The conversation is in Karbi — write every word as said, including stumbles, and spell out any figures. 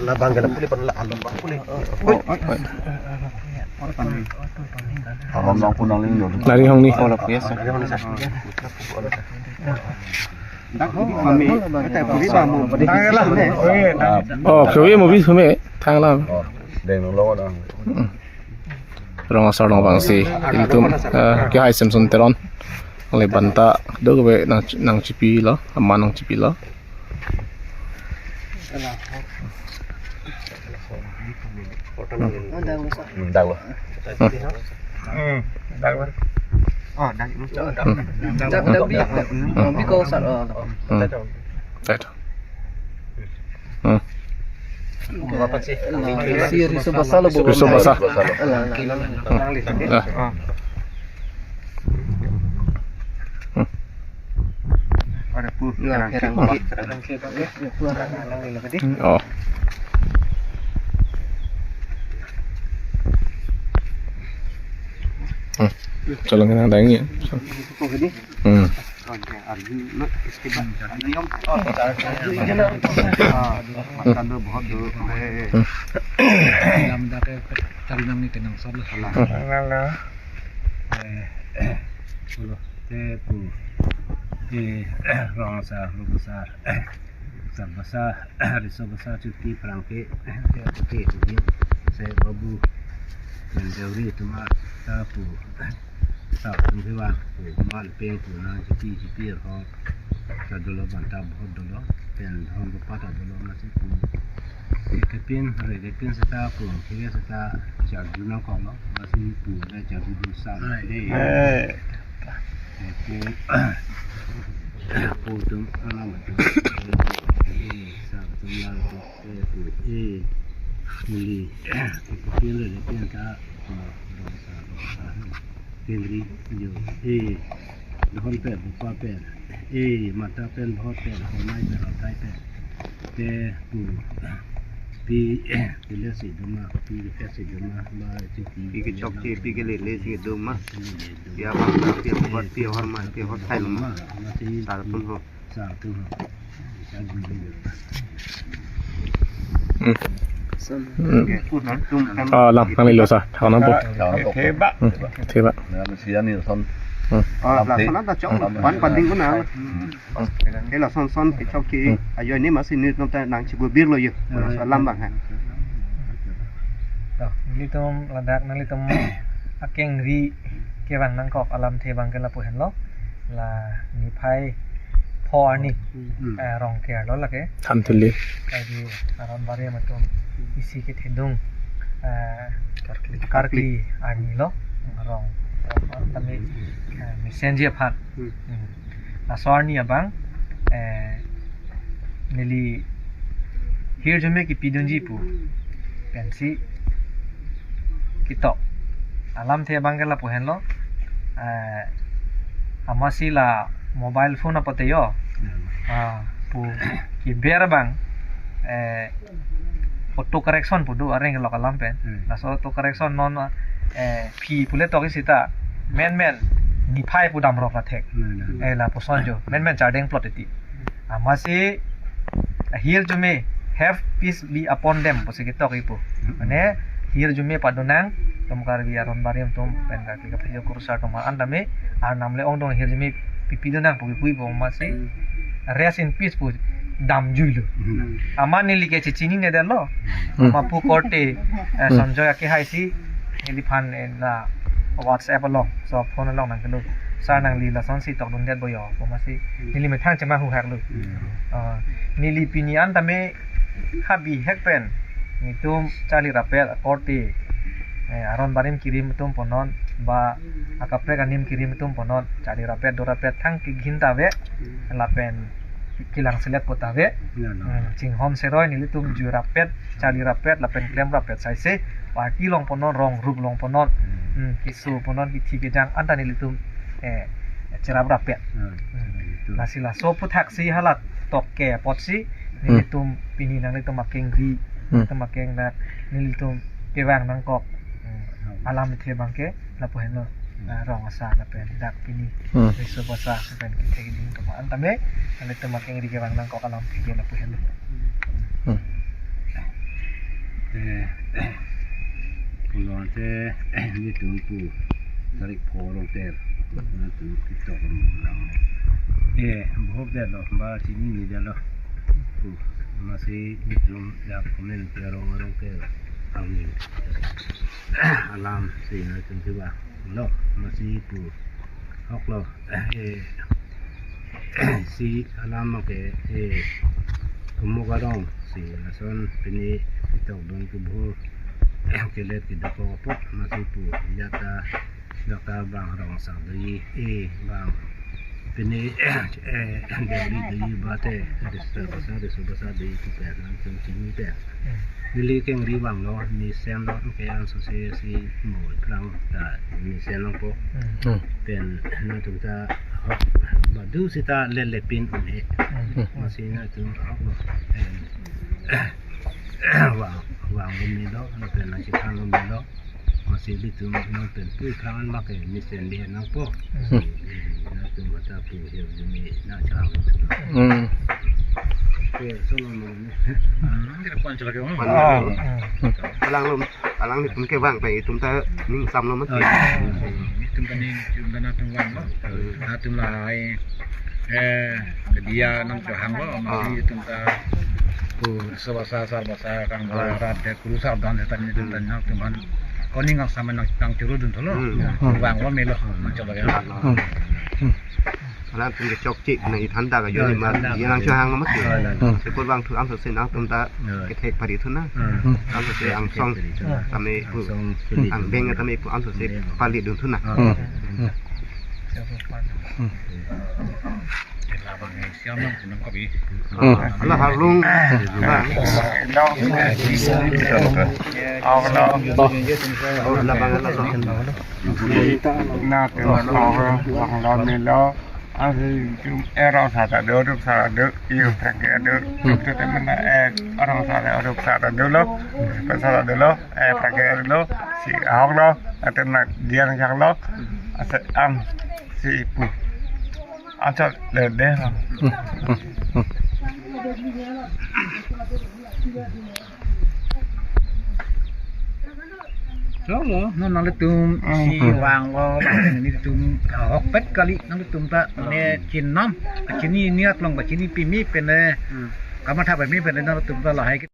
Labang gala puli pan la alon bang puli. Oi. Alon bang punang ling dulu. Nari hong ni. Oh, lapis. Nari hong ni sa. Dak puli kami. Kata puli bang mo. Oh, kami mo bis kami. Thang lam. Oh, deng nong lo dong. Rong asar nong bang si ilitum, eh, ke hai Samson Teron. Oleh banta do ke nang nang chipilo, ama nang chipilo. Hmm, dak lo. Hmm, dak lo. Oh, dak lo. Dak, dak bi, bi ko sar, oh. Hmm. Dak. Hmm. Si Riso Basa lo, Bu. Riso Basa. Alah, alah. Ah. Hmm. Ada pu. Nah, kerang. Kerang. Oh. Hmm. Calon kena dang ya. Hmm. Makan tuh bahut dulu. Lam dak ke cari nam ni kenang sab lah. Alah. Eh, kalau te pu, eh, rong asar, rong asar, asar Basa, Riso Basa, Chuti, Prangke, te, te, te, se Babu, dan Deuri, tuma, ta pu, ta pu, hewa, pu, mal, peng, pu, nang, Chuti, Chuti, ho, ta dolo, banta, bahut dolo, pen, hon, bapa, ta dolo, masi pu, eh, kepin, re, kepin, seta, pu, kiri, seta, charju, nang, kong, lo, masi pu, re, charju, dun, sa, de. Eh. Eh, pu, pu, tum, alam, tum, eh, sa, tum, lang, tum. Eh, pu, eh, muli, eh, pu, pen, re, pen, ta, pu, rong asar, rong asar, pen, ri, jo, eh, dohon pen, bapa pen, eh, mata pen, bahut pen, homai pen, hotai pen, te, pu, pi, eh, pi le si doma, pi le si doma, ba, si pi, pi ke chok che, pi ke le, le si doma. Pi le doma. Ya, ba, pi, pi, pi, hor ma, pi hor thai lo ma. Ma, ma, si, sar pun ho. Hmm. Hmm. Ah, lang, nanglelo sa, thang nang po. Hmm, theba. Hmm. Lason anta chok pan pading kuna. Hmm. Eh, lason son kechok ke. Hmm. Ajo ne masi netum ta nang chegubir lo yo. Lason alam bang ha. To, nelitum ladak nanglitum akengri kevang nangkok alamthe abang ke lapu henlo. La niphai pho arni, hmm, eh, Rongker lo lake. Thanthili. Karbi aron barim atum isi kethedung, eh, karkli, karkli arni lo. Rong, rong tame, eh, mesenji aphan. Hmm. Hmm. Laso arni abang, eh, neli hirjume kipidunji pu pensi ketok alamthe abang ke lapu henlo. Eh, amatsi la mobile phone apote yo. Hmm. Ah, pu keber abang, eh, auto correction pu do areng kelok alam pen. Hmm. Laso auto correction non, eh, phi pule tok isi ta menmen niphai pu damrok la thek. Hmm. Eh, lapuson jo. Menmen chardeng plot iti. Amatsi hirjume, "Have peace be upon them," pusi ketok ipu. Mane hirjume padonang, tum Karbi aron barim atum pen Karbi kaphejo kurusar atum an tame, Arnam le ongdung hirjume pipidonang pu kipu ipu amatsi, "Rest in peace," pu damjui lo. Hmm. Amat neli ke chechinine detlo. Hmm. Amat pu korte, eh, hmm, Sanjoy ake haisi, neliphan, eh, la WhatsApp along, so phone along nangkelo. "Sir, nangli lasonsi tokdundet bo yo," pu amatsi. Hmm. Neli methang chemahuk hak lo. Hmm. Ah, neli pini an tame habihek pen netum charli rapet akorte, eh, aron barim kirim atum punon, ba akaprek anim kirim atum punon, charli rapet, do rapet, thang kegin ta ave, hmm, lapen kelang selet pu ta ave. Ya, ya. Hmm, chinghon seroi nelitum jui rapet, charli rapet, lapen klem rapet saise, party along punon, rong group along punon, hmm, hmm, keso punon, kithi kejang anta nelitum, eh, cherap rapet. Hmm, hmm, betul. Lasi laso aphuthaksi hala tokke apotsi, hmm, nelitum pini nanglitum akengri, hmm, nelitum akeng na, nelitum kevang nangkok, hmm, hmm, alamthe abang ke lapu henlo. Hmm. Ah, rong asar lapen dak pini, hmm, Riso Basa lapen kethek ding atum an tame, nanglitum akengri kevang nangkok alamthe ke lapu henlo. Hmm. Eh, pulote, eh, nelitum pu tarik pho Rongker, nelitum ketok lang. Eh, bhopdetlo, ba chinidetlo. Pu, amatsi nelitum ya komen ke Rong Rongker angni alam si nelitum kevanglo, amatsi pu ahoklo. Eh, si alam ke, eh, Kumuk arong si lason pini ketokdun kebhur, eh, kelet kedokok apot amatsi pu ajat ta, ajat ta bang rong sang doji, eh, bang pini, eh, Delhi doji ba te, Riso Basa, Riso Basa doji pu pen nangtum chini te. Neli kengri vanglo, mesenlo, ke ansose si mo aphrang ta mesen nangpo. Hmm. Pen nangtum ta ahok, badu seta lele pin un-e. Hmm. Amatsi nangtum ahoklo. Eh, vang, vanglo melo, pen nangchethanlo melo. Amatsi nelitum nangtum pu aphrang an mak ke mesen di nangpo. Hmm. Nangtum mata pu hir jumi nangchang. Hmm. Ke solo mo ne. Hmm, kita pon coba ke. Ah. Alanglom, alanglitum kevang pen itum ta ning samlo mati. Oh, iya. Itum ta ning, itum ta nangtum vanglo. Nangtum lahai, eh, kedia nangchohanglo, amatsi itum ta pu Riso Basa, Sar Basa, Kang Basa, Rat, Kurusar dan setan itum ta nangtum an. Koning kang sama nang, nangchurudun thulo. Hmm. Vanglo melo, nangchoba ya. Hmm. Hmm. Alanglitum kechokche, nangji thanda ka joni ma, thanda ya nangchohanglo mati. Oh, iya. Hmm. Sipul vangthu ansose nangtum ta, oh, kethek pari thu na. Hmm. Ansose angsong, thek pari thu na, tame pu, angsong sulit, angbeng tame pu ansose, hmm, pali dun thu na. Hmm. Hmm. Hmm. Ala harlung. Nangtum ahok vanglo melo. Amatsi itum erong sar ta do, rup sar ta do, iyo prake do. Itum te mana, eh, erong sar ta, rup sar ta dolo, pen sar ta dolo, eh, prake dolo, si ahoklo, atena dia nangjaklo, ase am, si pu. Ansose le de. Choklo, non nanglitum si vanglo, nanglitum ahokpet kali, nanglitum ta ne chinam, chinine aklong ba chini pimi pen ne, kamatha pimi pen ne nanglitum ta lahai.